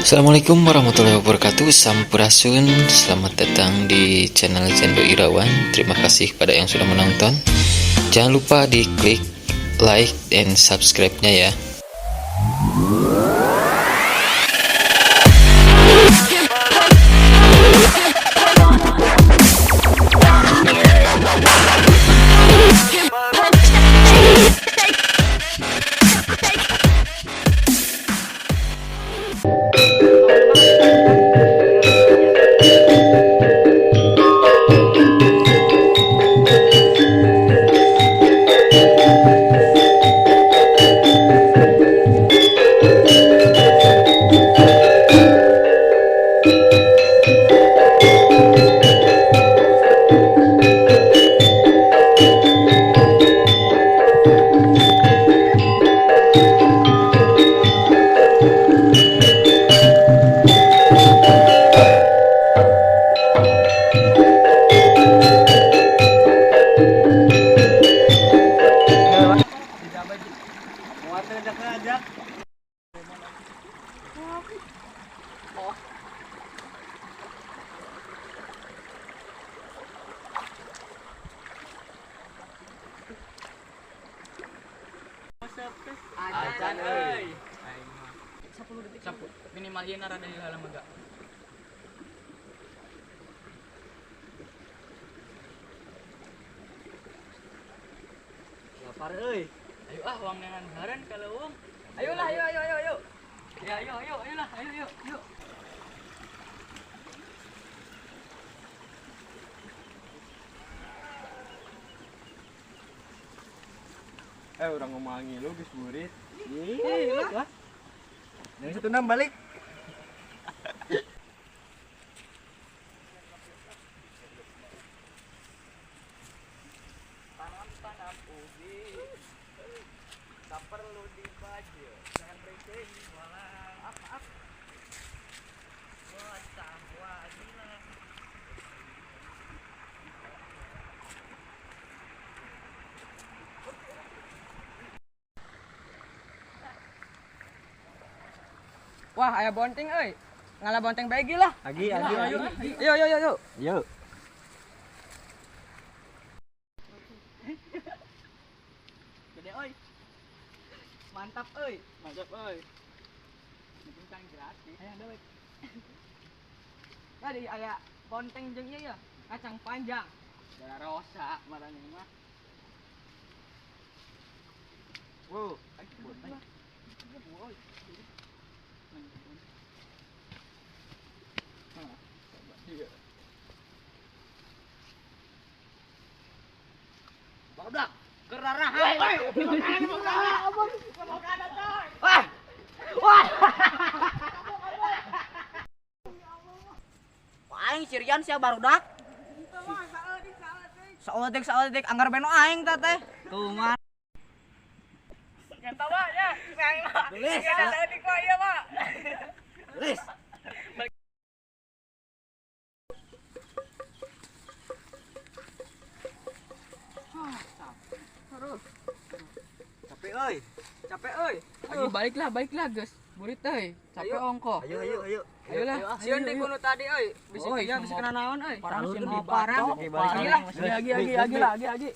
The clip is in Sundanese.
Assalamualaikum warahmatullahi wabarakatuh. Sampurasun. Selamat datang di channel Jendo Irawan. Terima kasih kepada yang sudah menonton. Jangan lupa di klik like dan subscribe-nya ya. Acan euy. 10 detik. 10 minimal ieu rada di dalam agak. Lapar euy. Ayo ah uang neangan haren ka leuweung. Ayolah, ayo ayo ayo ayo. Ya ayo ayo ayolah, ayo ayo ayo. Orang ngomong lu geus burit. Ih, lah. Yang satu enam balik. Tanam-tanam ubi. Tak perlu dibaju. Jangan bericin walang apa-apa. Bocah wajila. Wah, aya bonteng euy. Ngalah bonteng bae lah. Agi, agi, Ayo, agi. Ayo ayo ayo. Yuk. Gede euy. Mantap euy. Mantap euy. Penting kan gratis. Aya dewek. Tadi aya bonteng jeung ieu ya, kacang panjang. Darah rosa marane mah. Wow. Ayo bonteng. Woi. Barudak kerarahan. Wah. Wah. Aing sirian sia barudak. Saeutik saeutik anggar beno aing teh teh. Kumaha? Kata mah ya. Tulis. Saeutik mah ieu mah. Tulis. Capek euy. Capek euy. Ayo baliklah geus. Burit euy. Capek ongko. Ayo ayo ayo. Ayolah. Sieun di kuno tadi euy. Bisi Oi, kieu bisi kena naon euy. Parang sieun Oh, dibatok. parang. Balik. Lagi lagi lagi lagi lagi.